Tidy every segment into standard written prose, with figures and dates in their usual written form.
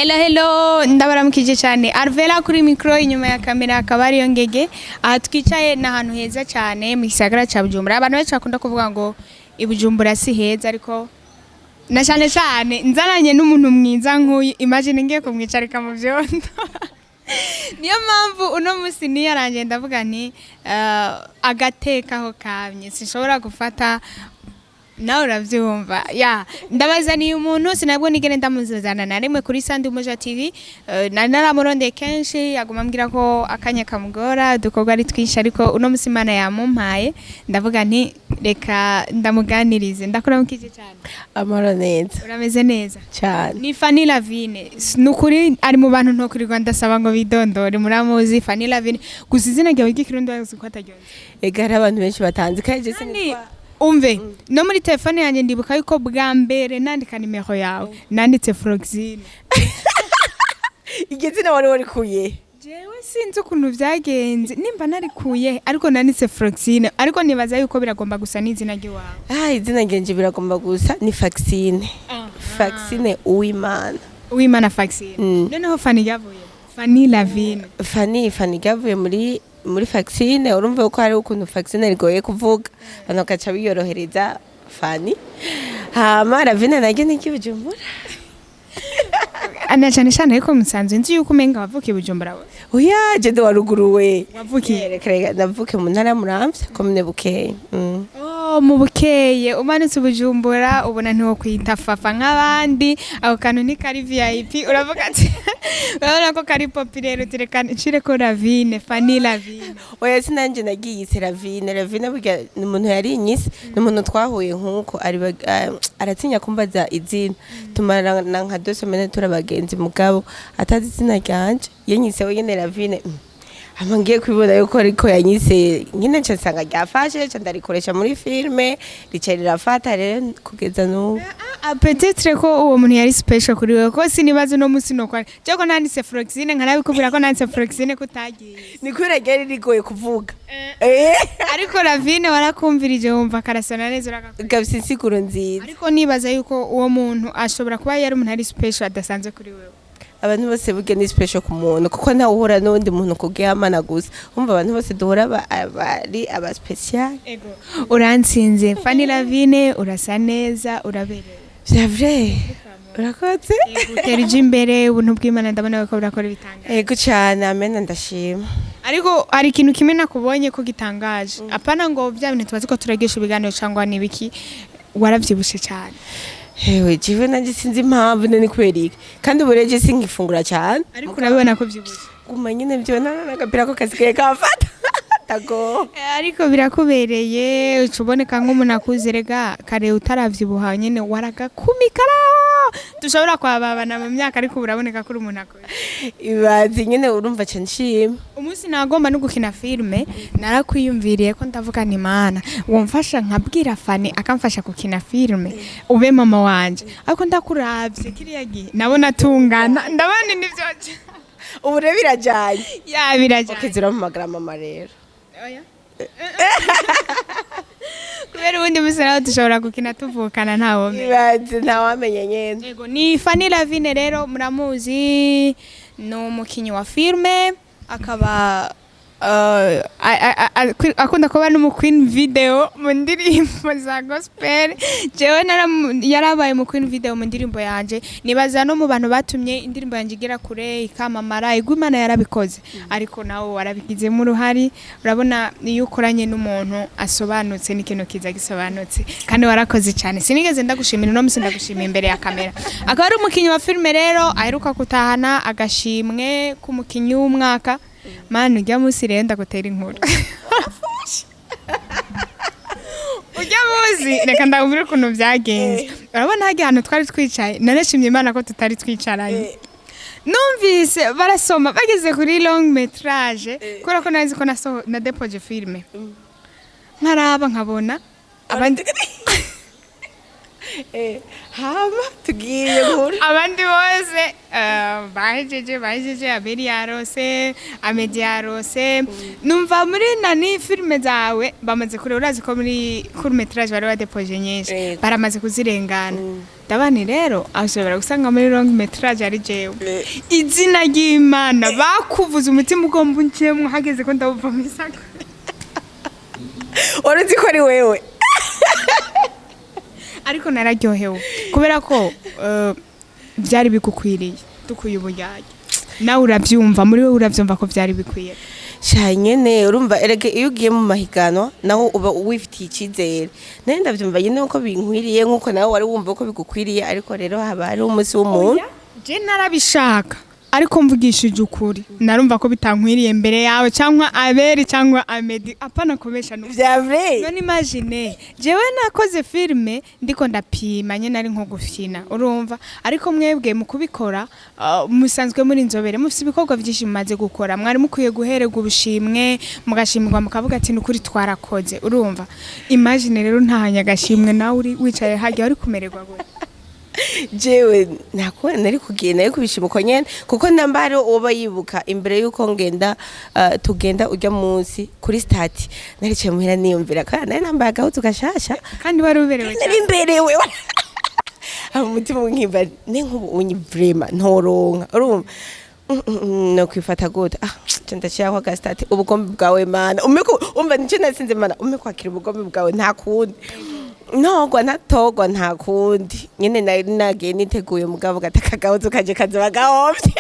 Hello, hello, ndabaramukije cyane. Arvela kuri micro, inyuma ya kamera akaba ariyo ngege. Aha twicaye ni ahantu heza cyane mu gisagara ca Bujumbura. Abantu benshi bakunda kuvuga ngo i Bujumbura si heza, ariko na cyane cyane nzananye n'umuntu mwiza nk'uyu, imagine ngiye kumwicarika mu vyondo. Niyo mpamvu uno munsi niyarangiye ndavuga nti agatekaho kamye sinshobora gufata, nawe urabyumva. Ya, ndabazaniye umuntu sinabwo nigere ndamuzana na rimwe kuri Sandi Umuja TV. Nari naramurondeye kenshi, aguma ambwira ko akanya kamugora, udukorwa ari twinshi, ariko uno munsi Imana yamumpaye, ndavuga nti reka ndamuganirize. Ndakuramukije cyane. Amahoro neza. Urameze neza? Cyane. Ni Fanny Lavine. Nukuri ari mu bantu ntokurirwa ndasaba ngo bidondore. Muramuzi Fanny Lavine, gusa izina ryawe ry'ikirundi wazi ko ataryonze. Ega hari abantu benshi batanzi kandi je Kandi sinitwa. Umve, no muri telefone yanjye ndibuka yuko bwa mbere nandika nimero yawe nanditse Froxine. Iryo zina wari warikuye? Jewe sinzi ukuntu byagenze, nimba narikuye, ariko nanditse Froxine, ariko nibaza yuko biragomba gusa n'izina ry'iwawe. Ah, izina ngenje biragomba gusa, ni Faxine, Faxine Uwimana. Uwimana Faxine. Noneho Fanny yavuye Fanny Lavine? Fanny ryavuye muri Faxine. Urumva ko hari ukuntu Faxine rigoye kuvuga, abantu bagaca biyorohereza Fanny. Hama Lavine naryo ni iry'Ibujumbura. Na cyane cyane, ariko musanzwe nzi yuko umenga wavukiye Bujumbura we. Oya, je ndi waruguruwe. Wavukiye? Reka reka, navuke mu ntara ya Muramvya, komine Bukeye. Oh, mu Bukeye. Umanutse Bujumbura ubona ntiwo kwita Fafa nk'abandi, ako kantu ni kari VIP, uravuga ati urabona ko kari populaire, uti reka nshire ko Lavine, Fanny Lavine. Oya, sinanje nagiyise Lavine. Lavine burya ni umuntu yari inyise, ni umuntu twahuye nk'uko aratinya kumbaza izina, tumarana nka 2 semaines turi abagenzi, mugabo atazi izina ryanje. Yanyise wenyene Lavine. Hama ngiye kubibona yuko ariko yanyise nyine, nca nsanga ryafashe, nca ndarikoresha muri filme, rica rirafata rero kugeza n'ubu. Ah, peut-être ko uwo muntu yari special kuri wewe, ko sinibaza uno musi no kwari je ko nanditse Froxine, nkanabikubwira ko nanditse Froxine ko utagiye. Ni kubera ryari rigoye kuvuga. Ariko Lavine warakumvirije wumva karasana neza, uragakunda. Gafise insiguro nziza. Ariko nibaza yuko uwo muntu ashobora kuba yari umuntu ari special adasanzwe kuri wewe. Abantu bose burya ni special ku muntu, kuko ntawe uhura n'uwundi muntu kugihamana gusa. Umva, abantu bose duhura bari aba special. Ego, urantsinze Fanny Lavine, urasa neza, uraberewe. C'est vrai, urakoze. Utera ije imbere, ubuntu bw'Imana ndabona ko burakora ibitangaje. Ego cyane, amen, ndashima. Ariko hari ikintu kimwe nakubonye ko gitangaje, apana ngo bya bintu tubazi ko turagisha ibiganiro cyangwa n'ibiki, waravyibushe cyane. Hewe, jewe nanjye sinzi impamvu, none kubera iki? Kandi ubu rero singifungura cyane. Ariko urabibona ko vyibushe. Guma nyine byo n'agapira ko kasigaye kamfata tago. Ariko birakubereye, uca uboneka nk'umuntu akuze. Rega kare utaravyibuha nyene waragakumi karaho dushobora kwababana mu myaka, ariko ubu uraboneka ko uri umuntu akuze. Ibazi nyine, urumva ca nshima. Umunsi nagomba no gukina filme narakwiyumviriye ko ndavuga nti: "Mana, womfasha nkabwira Fanny akamfasha gukina filme, ube mama wanje." Ariko ndakuravye kiriya gihe nabona tungana, ndabona nivyo. Ubu rero birajanye. Ya, birajanye. Okay, zirampamagara mama rero. Oya. Kubera ubundi munsi nawe dushobora gukina tuvukana, ntawomenya. Ibaze, ntawamenya nyene. Yego, ni Fanny Lavine rero, muramuzi, ni umukinnyi wa filme, akaba akunda kuba n'umu queen video mu ndirimbo za gospel. Jewe yarabaye mu queen video mu ndirimbo yanje, nibaza no mu bantu batumye indirimbo yanje igera kure, ikamamara. Ego, Imana yarabikoze, ariko nawe warabigizemo uruhari. Urabona iyo ukoranye n'umuntu asobanutse n'ikintu kiza gisobanutse, kandi warakoze cyane. Sinigeze ndagushimira, uno musi ndagushimiye imbere ya kamera. Akaba ari umukinnyi wa filime rero, aheruka gutahana agashimwe k'umukinnyi w'umwaka. Mani, ujya munsi rero ndagutera inkuru. Ujya munsi reka ndakubwire ukuntu byagenze. Urabona hajya ahantu twari twicaye, narashimye Imana ko tutari twicaranye. Numvise barasoma bageze kuri long métrage, kubera ko nari ko na déposé filme, nkaraba nkabona abandi. Hama tugiye nkuru. Abandi bose bahejeje Abeli yarose, Amedi yarose. Numva muri nani filime zawe bamaze kureba, urazi ko muri court métrage bari badepoje nyinshi, baramaze kuzirengana. Ndabani rero ashobora gusanga muri long métrage ari jewe. Izina ry'Imana, bakuvuza umutima ugomba uncemwo hageze ko ndawuva mu isako. Wari uzi ko ari wewe? Ariko nararyohewe kubera ko byari bigukwiriye. Dukuye uburyarya, nawe urabyumva, muri wowe urabyumva ko byari bikwiye. Sha nyene, urumva erege iyo ugiye mu mahiganwa naho uba wifitiye icyizere. Nawe ndabyumva nyene ko binkwiriye, nkuko nawe wari wumva ko bigukwiriye, ariko rero haba hari umunsi w'umuntu. Oya, je narabishaka, ariko mvugishije ukuri narumva ko bitankwiriye mbere yawe cyangwa Aberi cyangwa Amedi. Apana kubesha no. Vya vrai. None imagine jewe nakoze filme ndiko ndapima nyene ari nko gufyina, urumva, ariko mwebwe mu kubikora musanzwe muri inzobere, mufite ibikorwa byinshi mumaze gukora, mwari mukwiye guhererwa ubushimwe, mugashimirwa, mukavuga ati nukuri twarakoze. Urumva, imagine rero ntahanye agashimwe, nawe uri wicaye hajya wari kumererwa gute? Jewe nako nari kugenda, nari kubishima uko nyene, kuko namba hari uba yibuka imbere yuko ngenda, tugenda ujya munsi kuri stati, naricaye muhira niyumvira kandi nari nambaye agahuzu gashasha. Kandi wari uberewe Nari cyane. mberewe. Umutima nkimba ne nkubu unyi vraiment ntoronka, urumva, no kwifata gute? Ah, nce ndashiraho agasitati ubugombe bwawe Mana umpe umva nico natsinze. Mana, umpe kwakira ubugombe bwawe, nta kundi ntogwa ntatogwa, nta kundi nyene. Nari nagiye niteguye, mugabo gataka gahuzu kaje kazoba gahomvye.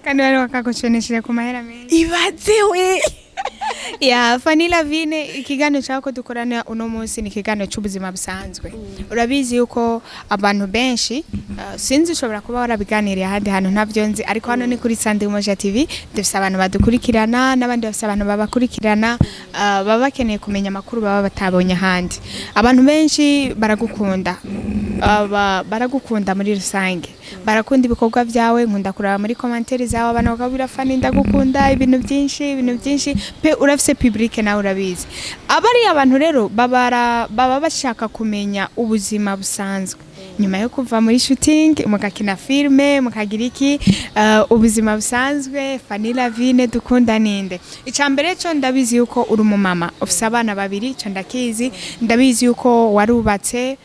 Kandi wari wakagucenesheje ku mahera menshi. Ibaze we. Ya Fanny Lavine, ikiganiro cyako ko dukorana uno munsi ni ikiganiro cy'ubuzima busanzwe. Urabizi yuko abantu benshi, sinzi, ushobora kuba warabiganiriye ahandi hantu ntabyo nzi, ariko hano ni kuri Sunday Moja TV, dufise abantu badukurikirana n'abandi bafise abantu babakurikirana, baba bakeneye kumenya amakuru baba batabonye ahandi. Abantu benshi baragukunda, baragukunda muri rusange, barakunda ibikorwa byawe. Nkunda kuraba muri commentaires zawe abantu bakabwira Fanny ndagukunda, ibintu byinshi, ibintu byinshi pe. Urafise public, nawe urabizi. Abari abantu rero baba bashaka kumenya ubuzima busanzwe nyuma yo kuva muri shooting, mugakina filme, mukagira iki, ubuzima busanzwe Fanny Lavine dukunda ninde? Icambere cyo ndabizi yuko uri umumama ufise abana babiri, cyo ndakizi. Ndabizi yuko warubatse,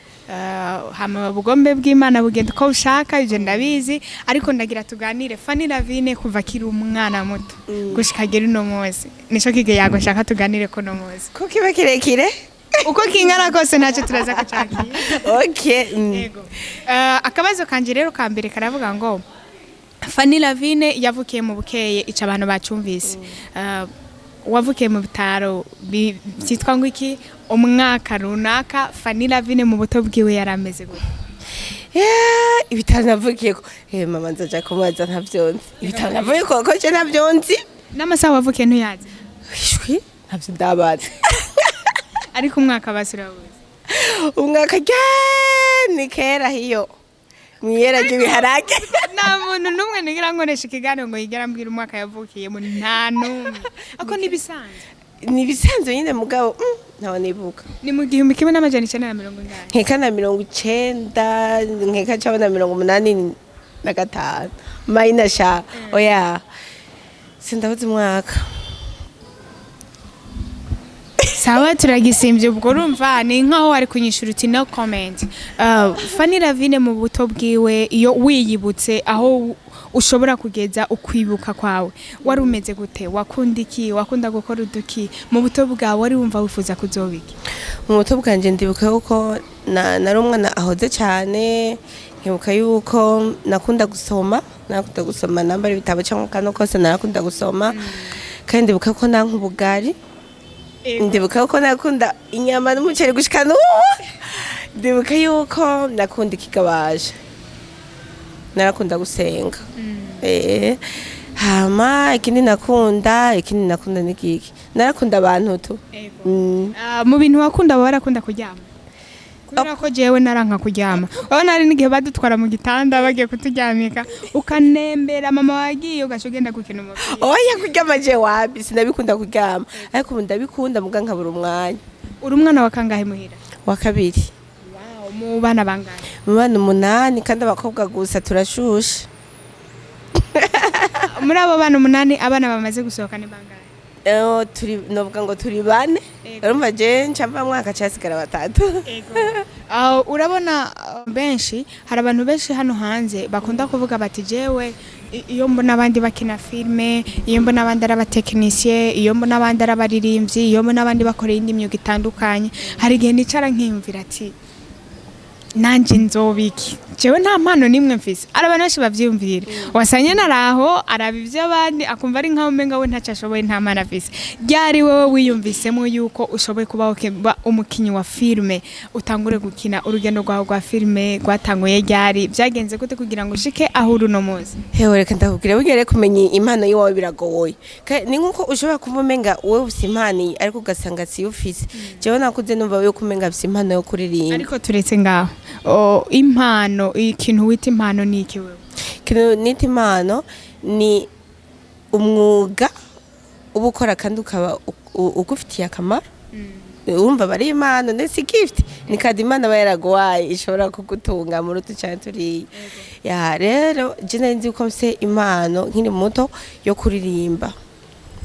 hama ubugombe bw'Imana bugenda uko bushaka, ibyo ndabizi. Ariko ndagira tuganire Fanny Lavine kuva akiri umwana muto gushika agera uno munsi. Nico kige yago nshaka tuganire ko no munsi. Ko kiba kirekire. Uko kingana kose ntacyo, turaza kucakira. Okay. Yego. Akabazo kanje rero ka mbere karavuga ngo Fanny Lavine yavukiye mu Bukeye, ico abantu bacumvise. Wavukiye mu bitaro byitwa ngo iki, umwaka runaka? Fanny Lavine mu buto bwiwe yarameze gute? Yeah, ibitaro navukiyeko, mama nzaja kumubaza, ntavyo nzi. Ibitaro navukiyeko ko je ntavyo nzi. N'amasaha wavukiye ntuyazi? Ishwi, ntavyo ndabaza. Ariko umwaka basi urabuzi? Umwaka rya ni kera hiyo mwiyera ry'ibiharage. Nta muntu n'umwe nigira nkoresha ikiganiro ngo yigera ambwira umwaka yavukiyemo, nta n'umwe. Ako n'ibisanzwe. Ni ibisanzwe nyine, mugabo ntawe nibuka. Ni mu 1980? Nkeka na 90, nkeka cyangwa na 85 mayina sha. Oya, sindabuze umwaka. Sawa, turagisimbye ubwo. Urumva ni nkaho wari kunyishura uti no comment. Fanny Lavine mu buto bwiwe, iyo wiyibutse aho ushobora kugeza ukwibuka kwawe, wari umeze gute? Wakunda iki? Wakunda gukora uduki mu buto bwawe? Wari wumva wifuza kuzoba iki? Mu buto bwanje ndibuka yuko nari umwana ahoze cyane. Nkibuka yuko nakunda gusoma, nakunda gusoma nambara ibitabo cyangwa kano kose, narakunda gusoma. Kandi ndibuka ko nanka ubugari, ndibuka ko nakunda inyama n'umuceri gushika n'ubu. Ndibuka yuko nakunda ikigabaje, narakunda gusenga. Hama ikindi nakunda ni giki? Narakunda abantu tu. Mu bintu wakunda, baba barakunda kuryama? Kubera ko jewe naranka kuryama. Urabona hari n'igihe badutwara mu gitanda bagiye kuturyamika, ukanembera mama wagiye, ugaca ugenda gukina umupira. Oya, kuryama je wapi, sinabikunda kuryama, ariko ubu ndabikunda muga nkabura umwanya. Uri umwana wa kangahe muhira? Wa kabiri. Wow. Mu bana bangahe? Mu bana 8, kandi abakobwa gusa, turashushe. Muri abo bana 8, abana bamaze gusohoka ni bangahe? Turi, novuga ngo turi bane. Urumva je ncava mwaka casigara batatu. Urabona, benshi, hari abantu benshi hano hanze bakunda kuvuga bati: "Jewe iyo mbona abandi bakina filme, iyo mbona abandi ari abatekinisiye, iyo mbona abandi ari abaririmbyi, iyo mbona abandi bakora iyindi myuga itandukanye, hari igihe nicara nkiyumvira ati nanje nzobiki? Jewe nta mpano nimwe mfise." Ari abantu benshi bavyiyumvira, wasanye naraho araba ivy'abandi, akumva ari nkaho umenga we ntacyo ashoboye, nta mpano afise. Ryari wewe wiyumvisemo yuko ushoboye kuba umukinyi wa filme, utangure gukina? Urugendo rwawe rwa filme rwatanguye ryari? Vyagenze gute kugira ngo ushike aho uri uno munsi? Hewe, reka ndakubwira, burya rero kumenya impano y'iwawe biragoye. Ni nkuko ushobora kumva umenga wowe ufise impano iyi, ariko ugasanga siyo ufise. Jewe nakuze numva yuko umenga mfise impano yo kuririmba. Ariko turetse ngaho, impano, ikintu wita impano ni iki wewe? Ikintu nita impano ni umwuga uba ukora kandi ukaba ugufitiye akamaro. Urumva aba ari impano, ndetse gift ni kadi Imana aba yaraguhaye ishobora kugutunga muri utu canke turiya. Ya, rero je nari nzi ko mfise impano nkiri muto yo kuririmba,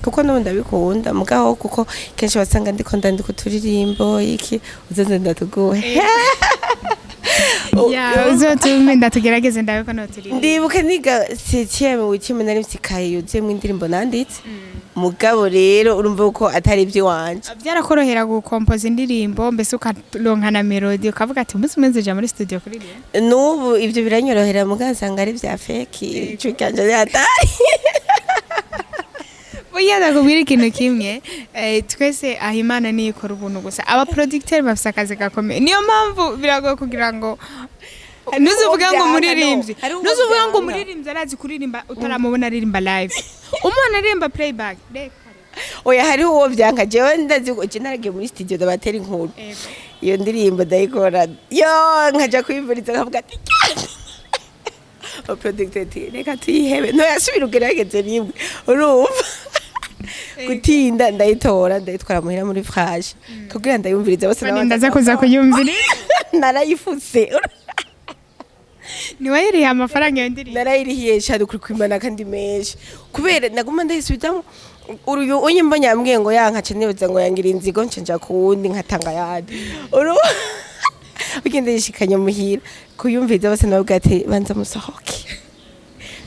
kuko n'ubu ndabikunda. Mugabo kuko kenshi wasanga ndiko ndandika uturirimbo, iki, uzoze ndatuguhe. Ya, uzotume ndatugerageze, ndabe ko noturirimba. Ndibuka niga septième, huitième, nari mfise ikaye yuzuyemwo indirimbo nanditse. Mugabo rero urumva ko atari ivy'iwanje. Byarakorohera gukompoza indirimbo, mbese ukaronka na melody, ukavuga ati umunsi umwe nzoja muri studio kuririmba? N'ubu ivyo biranyorohera, mugabo nsanga ari vya fake, ijwi ryanje rihatari. Burya ndakubwira ikintu kimwe, twese aho Imana niyo ikora ubuntu gusa. Abaproducteur bafise akazi gakomeye, niyo mpamvu biragoye kugira ngo ntuzuvuge ngo umuririmbyi, Hari uwo ntuzuvuge ngo byanga. umuririmbyi arazi kuririmba utaramubona aririmba live. Umwana aririmba playback, reka. Oya, hariho uwo vyanka. Jewe ndazi ko je naragiye muri studio, ndabatera inkuru. Iyo ndirimbo ndayikora, yo nkaja kwivuriza, nkavuga ati producteur ati: "Reka tuyihebe, ntoyasubira ugerageze rimwe." Urumva gutinda, ndayitora, ndayitwara muhira muri frage kugira ndayumvirize bose. Kandi ndaza kuza kuyumvira. Narayifuse. Niwayiriye amafaranga iyo ndirimbo? Narayirihiye cyane kuri kwimana, kandi menshi, kubera naguma ndayisubizamo. Uyu unye mbonye yambwiye ngo yanka, nibaza ngo yangira inzigo, nce nja kuwundi nkatanga yandi. Uru ugenda yishikanye muhira kuyumviza bose, nababwira ati: "Banza musohoke."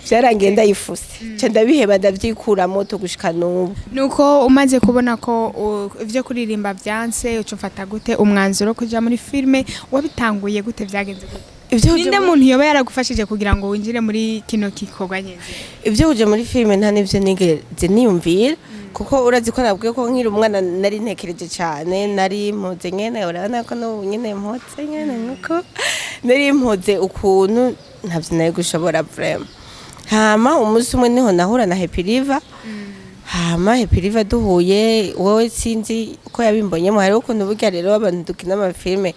Vyarangiye ndayifuse, nce ndabiheba, ndavyikuramo tugushika n'ubu. Nuko umaze kubona ko ivyo kuririmba vyanse, uca ufata gute umwanzuro wo kuja muri filme? Wabitanguye gute? Vyagenze gute? Ivyo kuja Ninde muntu yoba yaragufashije kugira ngo winjire muri kino gikorwa nyene? Ibyo kuja muri filime nta n'ivyo nigeze niyumvira, kuko urazi ko nabwiye ko nkiri umwana nari ntekereje cyane, nari mpoze nyene. Urabona ko n'ubu nyene mpoze nyene nkuko nari mpoze ukuntu, ntavyo nari gushobora vraiment. Hama umunsi umwe niho nahura na Happy River. Hama Happy River duhuye, wowe sinzi ko yabimbonyemo. Hariho ukuntu burya rero abantu dukina amafilme,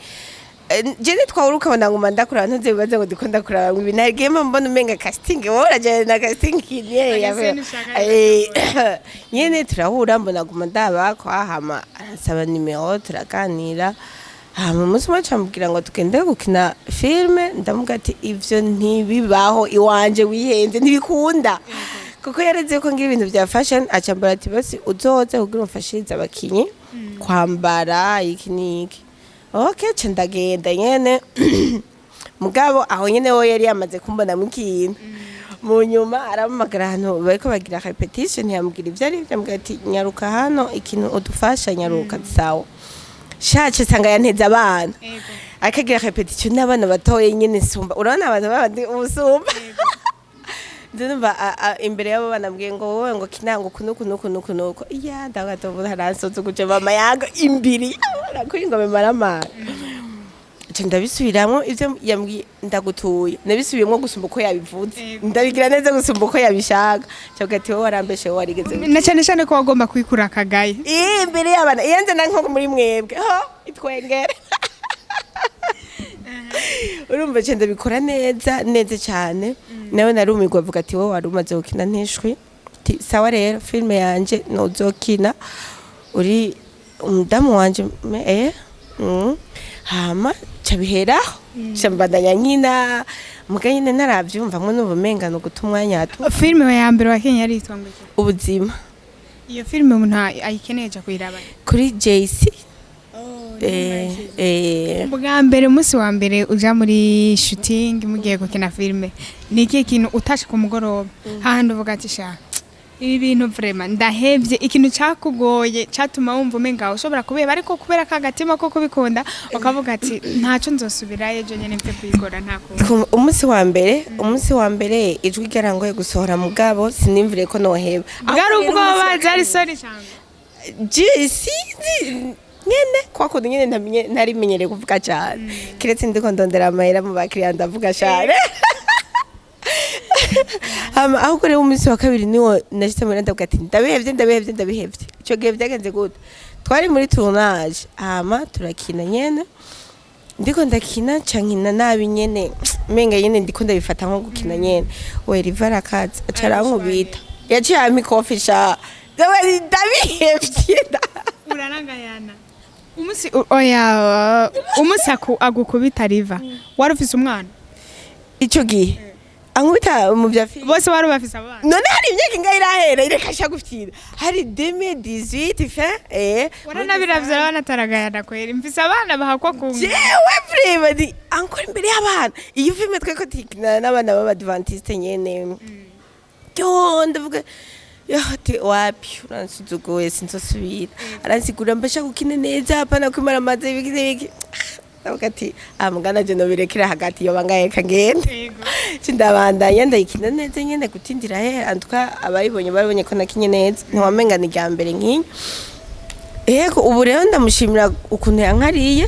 je nitwahura ukabona nguma ndakuraba, ntuze bibaze ngo ndiko ndakuraba ngo ibintu. Harigihe mba mbona umenga casting, wowe urajyana na casting nyene. Ageze ntushaka. Nyene turahura, mbona guma ndaba ko, hama aransaba nimero, turaganira. Hama umunsi umwe acambwira ngo tugende gukina filme. Ndamubwira ati: "Ivyo ntibibaho iwanje, wihenze, ntibikunda," kuko yareze ko ngira ibintu bya fashion. Acambara ati: "Basi uzoze kugira umfashirize abakinyi kwambara iki n'iki." Okay, ca ndagenda nyene. Mugabo aho nyene we yari yamaze kumbonamo ikintu. Mu nyuma arampamagara ahantu bariko bagira répétition, ntiyambwira ivyo ari vyo, ambwira ati: "Nyaruka hano, ikintu udufasha, nyaruka." Sawa, shace nsanga yanteze abana, akagira répétition n'abana batoye nyene nsumba. Urabona abantu babandi ubusumba, ndumva imbere y'abo bana mbwiye ngo: "Wowe," ngo kinanga uku nuku nuku nuku nuku. Iya, ndagatombo haransuzuguje mama yango imbiri kuri ngo maramara. Nca ndabisubiramwo ivyo yambwiye, ndagutuye, nabisubiyemwo gusumba uko yabivuze. Ndabigira neza gusumba uko yabishaka. Cavuga ati: "Wowe warambeshe, wowe warigeze." Na cyane cyane ko wagomba kwikura akagaye. Ii, imbere y'abana iyo nze na nko muri mwebwe ho itwengere. Urumva nca ndabikora neza neza cyane, nawe narumirwa, avuga ati: "Wowe wari umaze gukina ntishwi." Ati: "Sawa rero, filime yanje ntuzokina uri umudamu wanje." Hama ca Bica biheraho, nca mbandanya nkina, muga nyine ntaravyumvamwo, numva umenga ni uguta umwanya tu. Filime ya mbere wakinye yari yitwa ngo iki? Ubuzima. Iyo filime umuntu ayikeneye aja kuyiraba? Kuri JC. Bwa mbere, umunsi wa mbere uja muri shooting, mugiye gukina filime, ni ikihe kintu utashe ku mugoroba hahandi uvuga ati: "Sha, ibi bintu vraiment ndahevye"? Ikintu cakugoye catuma wumva umenga ushobora kubiheba, ariko kubera ka gatima ko kubikunda ukavuga ati: "Ntaco, nzosubirayo ejo nyene mve kuyikora, nta kundi"? Umunsi wa mbere ijwi ryarangoye gusohora, mugabo sinimvire ko noheba. Bwari ubwoba, byari sori cyane? Je sinzi nyene, kwa kundi nyene ntarimenyereye kuvuga cyane, kiretse ndiko ndondera amahera mu bakiriya, ndavuga cyane. Hama ahubwo rero umunsi wa kabiri niwo nashitse muri, ndavuga ati: "Ndabihevye, ndabihevye, ndabihevye." Ico gihe vyagenze gute? Twari muri tournage, hama turakina nyene, ndiko ndakina, nca nkina nabi nyene, menga nyene ndiko ndabifata nko gukina nyene. We Riva arakaza, aca arankubita, yaciye ampa ikofi sha, ndabihevye. Urarangayana umunsi oya, umunsi agukubita Riva, wari ufise umwana? Ico gihe ankubita mu vya filime? Bose wari ubafise abana? None hari imyaka ingahe irahera? Ireka sha gufyira, hari 2018 fin. Waranabiravye, urabona kweri mfise abana bahakwa ku Jewe vraiment ndi ankora imbere y'abana. Iyo filime tweko tuyikinana n'abana b'abadventiste nyene, yo ndavuga yo ati: "Wapi, uransuzuguye, sinzosubira." Aransigurira, mbasha gukina neza, hapana kwimara amazi, ibiki n'ibiki. Ndavuga ati: "Ah, mugana je nobirekera hagati, yoba ngaheka ngende." Ndabandanya ndayikina neza nyene, gutindira he antuka abayibonye barabonye ko nakinye neza, ntiwamenga ni irya mbere nkinye. Yego, ubu rero ndamushimira ukuntu yankariye,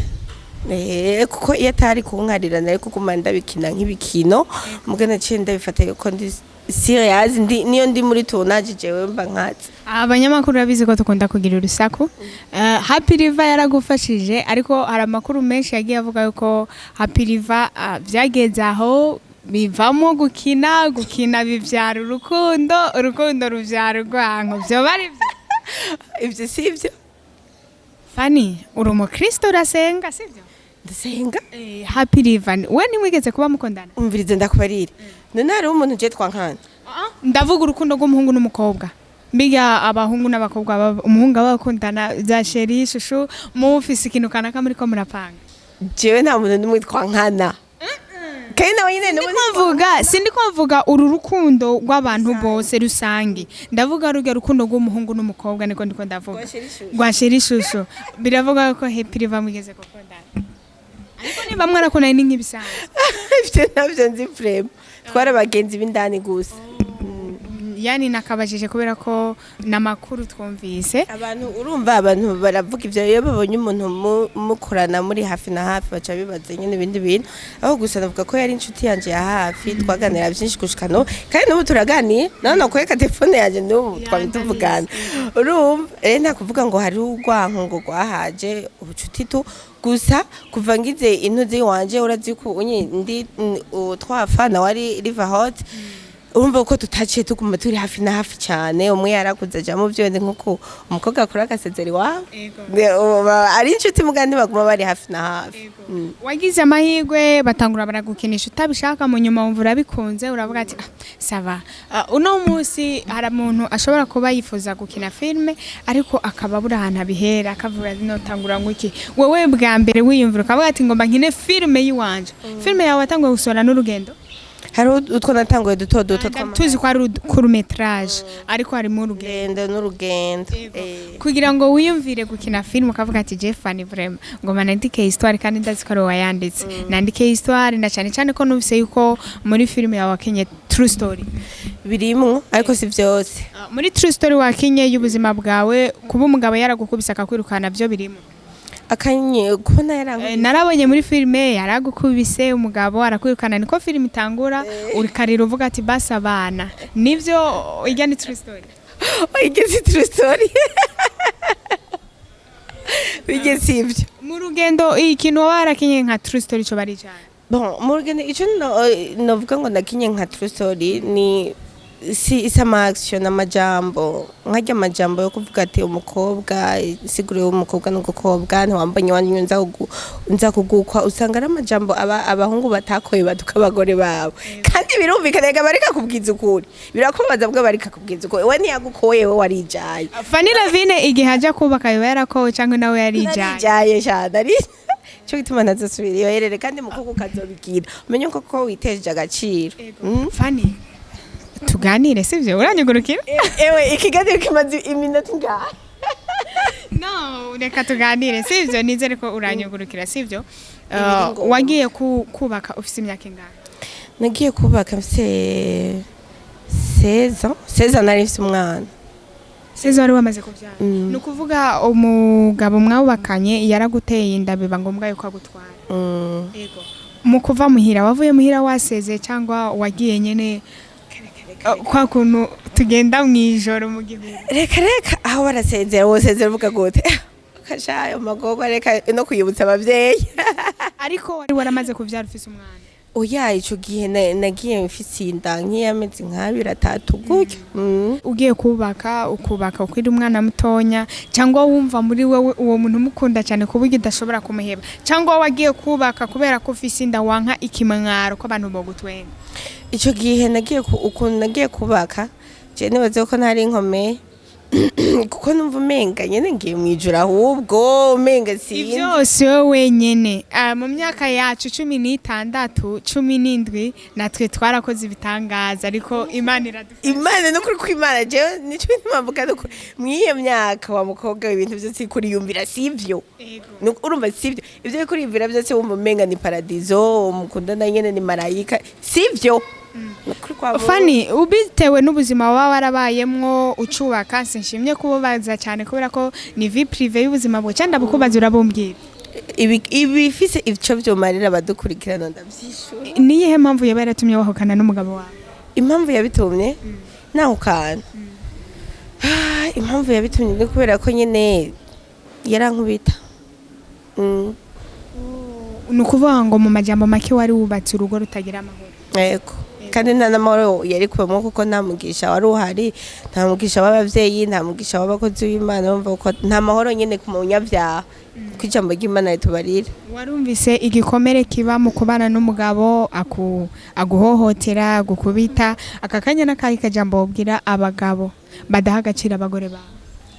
kuko iyo atari kunkarira nari kuguma ndabikina nk'ibikino. Muga naciye ndabifata yuko ndi serious, ndi niyo ndi muri tournage jewe mba nkaze. Abanyamakuru urabizi ko dukunda kugira urusaku. Happy River yaragufashije, ariko hari amakuru menshi yagiye avuga yuko Happy River vyageze aho bivamo gukina, gukina bivyara urukundo, urukundo ruvyara urwanko. Vyoba ari vyo? Ivyo si ivyo. Fani, uri umukristo, urasenga, sivyo? Ndasenga. Happy River we ntimwigeze kuba mukundana? Umvirize ndakubarira, none hariho umuntu je twankana? Ndavuga urukundo rw'umuhungu n'umukobwa. Mbiga abahungu n'abakobwa umuhungu aba bakundana za chéri, chouchou, mufise ikintu kanaka muriko murapanga. Jewe nta muntu n'umwe twankana, kandi nawe nyine n'ubu. Mvuga, sindi ko mvuga uru rukundo rw'abantu bose rusange, ndavuga rurya rukundo rw'umuhungu n'umukobwa, niko ndiko ndavuga. Rwa chéri chouchou. Rwa chéri chouchou. Biravuga ko Happy River mugeze gukundana, ariko niba mwarakundanye ni nk'ibisanzwe. Ivyo navyo nzi vraiment, twari abagenzi b'indani gusa. Yani nakabajije kubera ko n'amakuru twumvise. Abantu, urumva, abantu baravuga ivyo iyo babonye umuntu mukorana muri hafi na hafi, baca bibaza nyine ibindi bintu. Aho gusa navuga ko yari inshuti yanje ya hafi, twaganira byinshi gushika n'ubu, kandi n'ubu turaganira. Naho nakwereka telefone yanje, n'ubu twaba tuvugana. Urumva rero, nta kuvuga ngo hari urwanko ngo rwahaje, ubucuti tu gusa. Kuva ngize intuzi wanje, urazi ko unye ndi twafa nawe ari River Hot, urumva ko tutaciye tuguma turi hafi na hafi cyane. Umwe yarakuze aja mu byo, nkuko umukobwa akora agasezera iwabo. Ari inshuti muga ntibaguma bari hafi na hafi. Wagize amahirwe batangura baragukinisha utabishaka, mu nyuma wumva urabikunze, uravuga ati: "Ah, ça va." Ah, uno munsi hari umuntu ashobora kuba yifuza gukina filime ariko akaba abura ahantu abihera, akavuga ati: "Notangura ngo iki?" Wewe bwa mbere wiyumvira ukavuga ati: "Ngomba nkine filime yiwanje", filime yawe watanguye gusohora n'urugendo? Hari utwo natanguye duto duto. Tuzi ko ari court métrage, ariko harimo urugendo. Urugendo n'urugendo. Kugira ngo wiyumvire gukina filime ukavuga ati: "Je Fanny, vraiment ngoma nandike histoire", kandi ndazi ko ari wowe wayanditse, nandike histoire, na cyane cyane ko numvise yuko muri filime yawe wakinye true story. Birimwo, ariko si vyose. Ah, muri true story wakinye y'ubuzima bwawe, kuba umugabo yaragukubise akakwirukana byo birimo? Akanye kubona yarangu Narabonye muri filime yaragukubise, umugabo arakwirukana, niko filime itangura, urikarira uvuga ati: "Basi abana." Nivyo, ijya ni true story? Igeze true story, bigeze ivyo. Mu rugendo, ikintu waba warakinye nka true story cyo bari cyane? Bon, mu rugendo ico novuga ngo nakinye nka true story ni Si isama action, amajambo nkarya, amajambo yo kuvuga ati umukobwa, isiguro y'umukobwa n'ugukobwa, ntiwambonye iwanyu nza kugukwa, usanga ari amajambo aba abahungu batakoye baduka abagore babo. Kandi birumvikana rega, bareka kubwiza ukuri, birakubabaza bwo bareka kubwiza ukuri, we ntiyagukoye, we warijaye. Fanny Lavine igihe aja kubaka biba yarakowe cyangwa nawe yarijaye? Narijaye cyane, ari cyo gituma ntazosubira iyo herere. Kandi mukobwa ukazobigira umenye ko witeje agaciro. Fanny, tuganire, sivyo? Uranyugurukira? Ewe, ikiganiro kimaze iminota ingahe? No, reka tuganire, sivyo? Nizere ko uranyugurukira, sivyo? Ibiri ngombwa. Wagiye kubaka ufise imyaka ingana? Nagiye kubaka mfise 16, 16 nari mfise umwana. 16 wari wamaze kubyara? Mm. Ni ukuvuga umugabo mwawubakanye yaraguteye inda, biba ngombwa yuko agutwara? Mm. Yego. Mu kuva muhira, wavuye muhira wasezeye cyangwa wagiye nyene kwa kuntu tugenda mu ijoro mu gihuru? Reka reka, aho barasezera, wosezera uvuga gute? Kashayo magorwa, reka no kwibutsa abavyeyi. Ariko wari waramaze kuvyara, ufise umwana? Oya, ico gihe nagiye mfise inda nk'iyamezi nk'abiri, atatu gutyo. Ugiye kubaka, ukubaka ukiri umwana mutonya, cyangwa wumva muri wewe uwo muntu umukunda cyane ku buryo udashobora kumuheba, cyangwa wagiye kubaka kubera ko ufise inda, wanka ikimwaro ko abantu bogutwenga? Ico gihe nagiye ukuntu nagiye kubaka, je nibaze ko ntari inkomeye, kuko numva umenga nyene ngiye mwijuru, ahubwo umenga sinzi. Ivyo si wowe wenyene. Mu myaka yacu 16, 17, natwe twarakoze ibitangaza, ariko Imana iradufasha. Imana, nukuri kw'Imana, jewe nico mpamvu nuko mw'iyo myaka wa mukobwa, ibintu vyose kuriyumvira sivyo. Urumva sivyo, ivyo uriko uriyumvira vyose wumva umenga ni paradizo, mukundana nyene ni marayika, sivyo. Nukuri kwa Mungu. Fanny, ubitewe n'ubuzima waba warabayemwo ucubaka, sinshimye kububaza cyane kubera ko ni vie privée y'ubuzima bwawe, cyangwa ndabukubaza urabumbwira? Ibifise ico vyomarira abadukurikirana ndavyishura. Niyihe mpamvu yaba yaratumye wahukana n'umugabo wawe? Impamvu yabitumye nahukana, impamvu yabitumye ni kubera ko nyene yarankubita. Ni ukuvuga ngo mu majambo make wari wubatse urugo rutagira amahoro? Yego, kandi nta n'amahoro yari kubamo, kuko nta mugisha wari uhari, nta mugisha w'abavyeyi, nta mugisha w'abakozi b'Imana. Bumva ko nta mahoro nyene ku munyabyaha, kuko ijambo ry'Imana ritubarira. Warumvise igikomere kiba mu kubana n'umugabo aguhohotera, agukubita. Aka kanya n'akahe kajambo wobwira abagabo badaha agaciro abagore babo?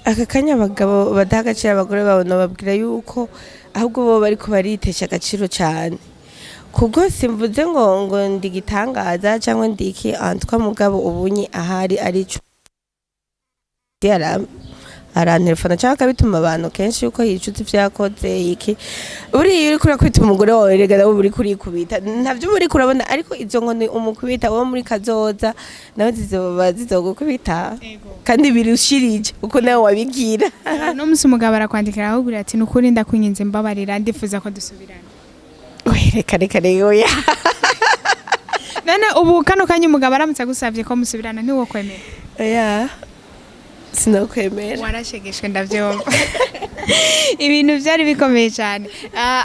Aka kanya abagabo badaha agaciro abagore babo, nababwira yuko ahubwo bo bariko baritesha agaciro cyane, kubwo simvuze ngo ndi igitangaza cyangwa ndi iki antwa, mugabo ubunyi ahari arico arantelefona cyangwa akabituma abantu kenshi yuko yicuza ivyo yakoze. Iki buriya iyo uriko urakwita umugore wawe, rega nawe uba uriko urikubita, ntavyo uba uriko urabona, ariko izo nkoni umukubita wowe, muri kazoza nawe zizoba zizogukubita, kandi birushirije uko nawe wabigira. No musi umugabo arakwandikira ahubwo ati: "Nukuri ndakwinginze, mbabarira, ndifuza ko dusubirana." Oya, reka reka reka, oya. None ubu kano kanya umugabo aramutse agusavye ko musubirana, ntiwokwemera? Oya, sinakwemera. Warashegeshwe, ndavyumva, ibintu byari bikomeye cyane.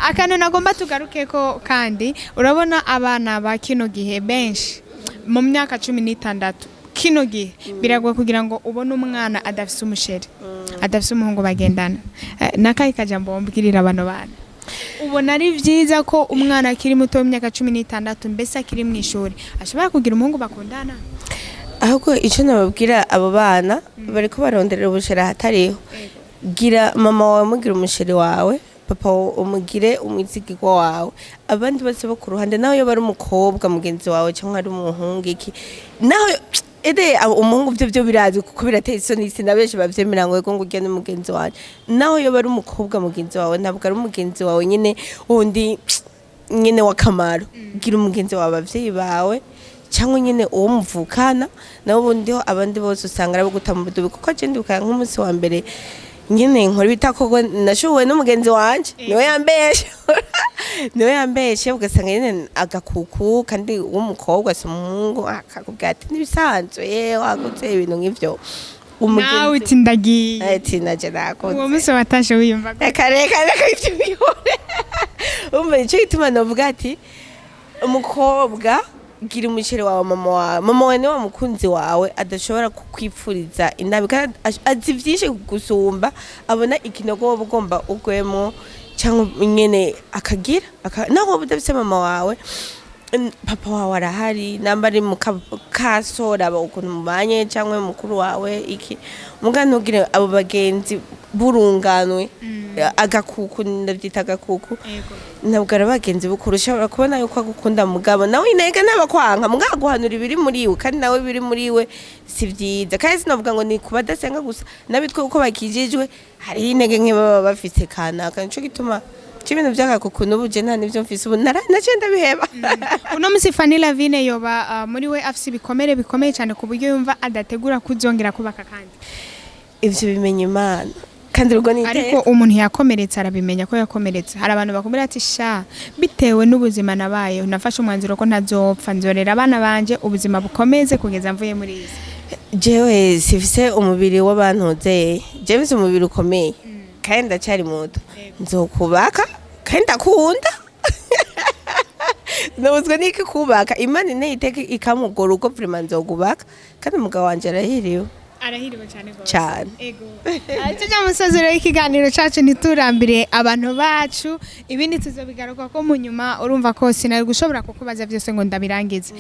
Akantu nagomba tugaruke ko kandi, urabona abana ba kino gihe benshi mu myaka 16, kino gihe biragoye kugira ngo ubone umwana adafise umuchéri, adafise umuhungu bagendana. Nakahe kajambo wombwirira bano bana? Ubona ari byiza ko umwana akiri muto w'imyaka 16, mbese akiri mu ishuri, ashobora kugira umuhungu bakundana? Ahubwo icyo nababwira abo bana bariko baronderera ubuchéri ahatariho, gira mama wawe mugira umuchéri wawe, papa wawe umugire umwizigirwa wawe, abandi bose bo ku ruhande, nawe iyo bari umukobwa mugenzi wawe cyangwa ari umuhungu iki, nawe ede umuhungu byo birazi, kuko birateye isoni, si na benshi bavyemera ngo ego ngo urya ni mugenzi wawe. Nawe iyo bari umukobwa mugenzi wawe, ntabwo ari umugenzi wawe nyine wundi nyine w'akamaro. Gira umugenzi wawe abavyeyi bawe cyangwa nyine uwo muvukana nawe, ubundi ho abandi bose usanga ari abo guta mu budubi. Kuko je ndibuka nk'umunsi wa mbere nyine nkora ibitakorwa, nashuwe n'umugenzi wanje, niwe yambeshe, niwe yambeshe. Ugasanga nyine agakuku, kandi w'umukobwa si umuhungu, akakubwira ati n'ibisanzwe, yewe wagutse, ibintu nk'ivyo. Nawe uti ndagiye. Ati naje nakoze. Uwo munsi watashe wiyumva gute? Reka reka reka, ivyo bihore. Umva, nicyo gituma novuga ati umukobwa Gira umu chéri wawe, mama wawe. Mama wawe niwe mukunzi wawe adashobora kukwipfuriza inabi, kandi azi vyinshi kugusumba. Abona ikinogo woba ugomba ugwemo, cyangwa nyene akagira naho woba udafise mama wawe, papa wawe arahari. Namba ari mu kaso, raba ukuntu mubanye, cyangwa mukuru wawe iki. Muga ntugire abo bagenzi burunganwe agakuku, ndabyita agakuku. Ntabwo ari abagenzi bukuru. Ushobora kubona yuko agukunda, mugabo nawe intege ntabakwanka, mugabo aguhanura ibiri muri we, kandi nawe biri muri we si byiza. Kandi sinavuga ngo ni ku badasenga gusa, n'abitwa uko bakijijwe hariho intege nke baba bafise kanaka. Nico gituma c'ibintu by'agakuku n'ubu je nta nivyo mfise ubu, naciye ndabiheba. Uno musi Fanny Lavine yoba muri we afise ibikomere bikomeye cyane ku buryo yumva adategura kuzongera kubaka kandi? Ivyo bimenya Imana, kandi urwo ni Ariko iteka. umuntu yakomeretse arabimenya ko yakomeretse. Hari abantu bakomera ati: "Sha, bitewe n'ubuzima nabayeho, nafashe umwanzuro ko ntazopfa, nzorera abana banje, ubuzima bukomeze kugeza mvuye muri iyi si." Jewe sifise umubiri w'abantu, jewe mfise umubiri ukomeye kandi ndacyari muto. Nzokubaka kandi ndakunda. Nubuzwe n'iki kubaka? Imana inteye iteka ikamugora uko, vraiment nzokubaka, kandi umugabo wanje arahiriwe. Arahiriwe cyane rwose. Cyane. Ego. Tujya mu musozero w'ikiganiro cacu, ntiturambire abantu bacu, ibindi tuzobigaruka ko mu nyuma. Urumva ko sinari gushobora kukubaza byose ngo ndabirangize.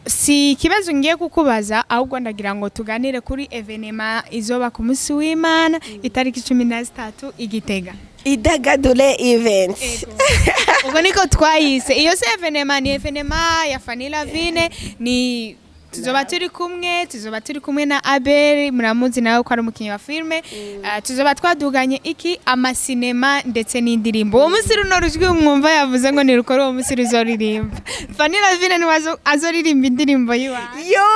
Si ikibazo ngiye kukubaza, ahubwo ndagira ngo tuganire kuri événement izoba ku munsi w'Imana itariki 13 i Gitega. Idagadure Event. Ubwo niko twayise. Iyo si événement, ni événement ya Fanny Lavine. Ni tuzoba turi kumwe, tuzoba turi kumwe na Abel, muramuzi nawe ko ari umukinnyi wa filme. Tuzoba twaduganye iki amasinema ndetse n'indirimbo. Uwo munsi runo rujwi mwumva yavuze ngo nirukora, uwo munsi ruzoririmba. Fanny Lavine niwe azoririmba indirimbo yiwawe. Yo,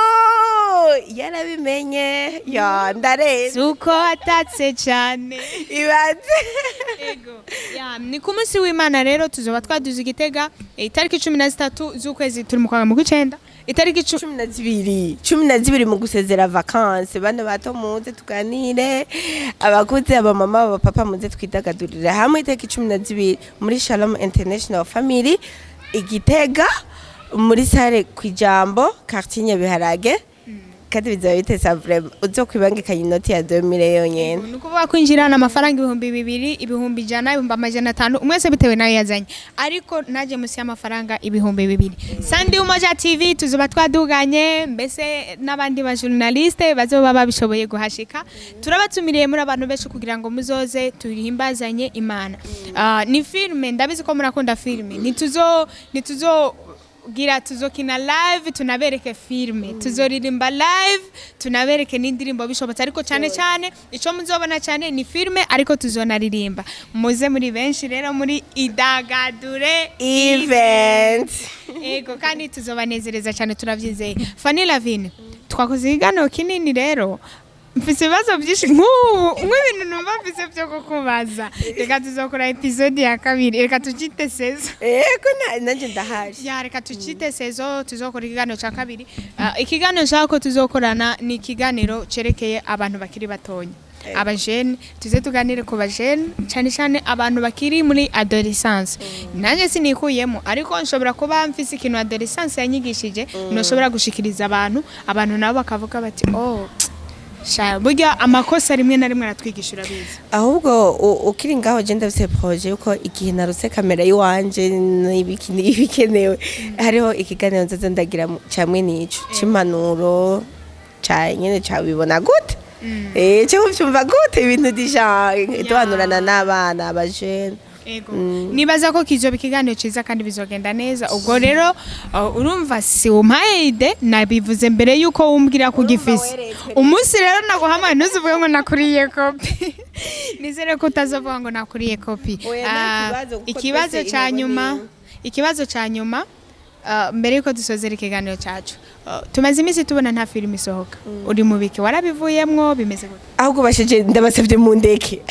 yarabimenye, yo ndarenze. Suko atatse cyane. Ibaze. Ego. Ya, ni ku munsi w'Imana rero tuzoba twaduze i Gitega, itariki 13 z'ukwezi turi mu kwa mu kw'icenda, itariki 12, 12 mu gusezera vacances. Bana bato muze tuganire, abakuze, abamama, abapapa, muze twidagadurire hamwe itariki 12 muri Shalom International Family i Gitega, muri salle Kwijambo, quartier Nyabiharage. Kandi bizaba bitesa vraiment, uzokwibangikanya inoti ya 2000 yonyene. Ni ukuvuga kwinjira ni amafaranga 2000, 100,000, 500,000, umwe wese bitewe nayo yazanye, ariko naje munsi y'amafaranga 2000. Sandi Umoja TV tuzoba twaduganye, mbese n'abandi ba journaliste bazoba babishoboye guhashika. Turabatumiriye muri abantu benshi kugira ngo muzoze tuhimbazanye Imana. Ni filme, ndabizi ko murakunda filme. Nituzo gira tuzokina live tunabereke filme, tuzoririmba live tunabereke n'indirimbo bishobotse, ariko cyane cyane ico muzobona cyane ni filme, ariko tuzonaririmba. Muze muri benshi rero muri Idagadure Event. Ego, kandi tuzobanezereza cyane, turabyizeye. Fanny Lavine, twakoze ikiganiro kinini rero, mfise ibibazo byinshi nk'ubu nk'ibintu numva mfise byo kukubaza. Reka tuzokora épisode ya kabiri, reka tucite saison. Ego, nanje ndahari. Ya, reka tucite saison, tuzokora ikiganiro cya kabiri. Ikiganiro nshaka ko tuzokorana ni ikiganiro cerekeye abantu bakiri batonya, abajene. Tuze tuganire ku bajene, cyane cyane abantu bakiri muri adolescence. Nanjye sinikuyemo, ariko nshobora kuba mfise ikintu adolescence yanyigishije ntushobora gushikiriza abantu, abantu nabo bakavuga bati: "Oh sha, burya amakosa rimwe na rimwe aratwigisha." Urabizi. Ahubwo ukiri ngaho, je ndafise projet yuko igihe narose kamera yiwanje n'ibiki n'ibikenewe, hariho ikiganiro nzoza ndagira camwe n'ico c'impanuro ca nyene cabibona gute, cyo uvyumva gute, ibintu déjà duhanurana n'abana, abajene. Ego. Nibaza ko kizoba ikiganiro ciza kandi bizogenda neza. Ubwo rero urumva si umpaye idée, nabivuze mbere yuko wumbwira ko ugifise. Weretswe. Umunsi rero naguhamaye ntuzivuge ngo nakuriye kopi. Nizere ko utazovuga ngo nakuriye kopi. Oya, nta kibazo, kuko Ikibazo twese ca intego nyuma, ni imwe. ikibazo ca nyuma, mbere yuko dusozera ikiganiro cacu, tumaze iminsi tubona nta filime isohoka. Uri mu biki? Warabivuyemwo? Bimeze gute? Ahubwo basheje, ndabasavye mu ndeke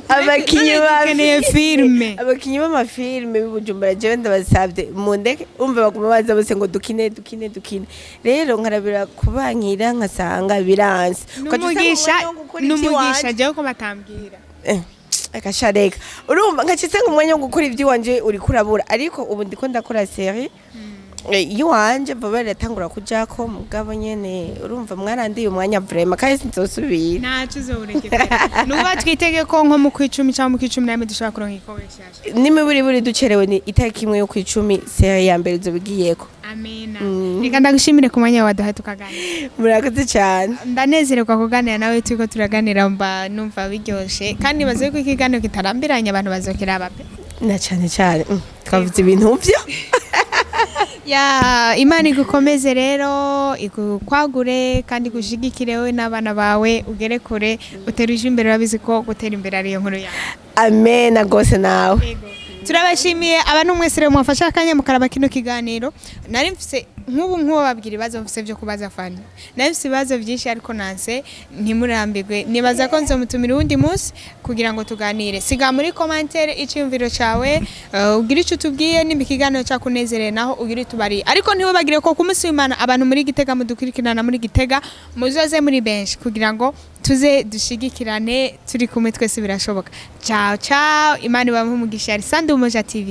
abakinyi None ba dukeneye filme. Abakinyi b'amafilme b'Ibujumbura, jewe ndabasavye mu ndeke. Umva, baguma baza bose ngo dukine, dukine, dukine. Rero nkarabira kubankira nkasanga biranse. Ugaca usanga N'umugisha. umwanya wo gukora N'umugisha. ivy'iwanje. Jewe ko batambwira. Akashareka, urumva nkaca nsanga umwanya wo gukora ivy'iwanje uriko urabura, ariko ubu ndiko ndakora série. Iwanje vuba riratangura kujako, mugabo nyene urumva mwarandiye umwanya vraiment, kandi sinzosubira. Ntaco uzoreke pe. Nuba twitege ko nko mu kwicumi cyangwa mu kwicumi namwe dushobora kuronka igikorwa gishasha? N'imiburiburi ducerewe ni itariki 1 yo kwicumi, série ya mbere izobigiyeko. Amena. Reka ndagushimire ku mwanya waduhaye tukaganira. Murakoze cyane. Ndanezererwa kuganira nawe. Turiko turaganira mba numva biryoshe, kandi nibaze ko ikiganiro kitarambiranye abantu bazokiraba pe. Na cyane cyane, twavuze ibintu vyo. Ya, Imana igukomeze rero, igukwagure kandi igushigikire wowe n'abana bawe, ugere kure, uteruje imbere. Urabizi ko gutera imbere ariyo nkuru yawe. Amena gose nawe. Turabashimiye abantu mwese rero mwafashe akanya mukaraba kino kiganiro. Nari mfise nk'ubu nk'uwo babwira ibibazo mfise byo kubaza Fani, nari mfise ibibazo byinshi, ariko nanse ntimurambirwe. Nibaza ko nzomutumira uwundi munsi kugira ngo tuganire. Siga muri commentaire icyumviro cyawe, ugire icyo utubwiye nimba ikiganiro cyakunezereye, naho ugire utubariye. Ariko ntiwibagire ko ku munsi w'Imana, abantu muri Gitega mudukurikirana muri Gitega, muzoze muri benshi kugira ngo tuze dushigikirane. Turi kumwe twese birashoboka. Ciao ciao, Imana ibahe umugisha. Sandi Umoja TV.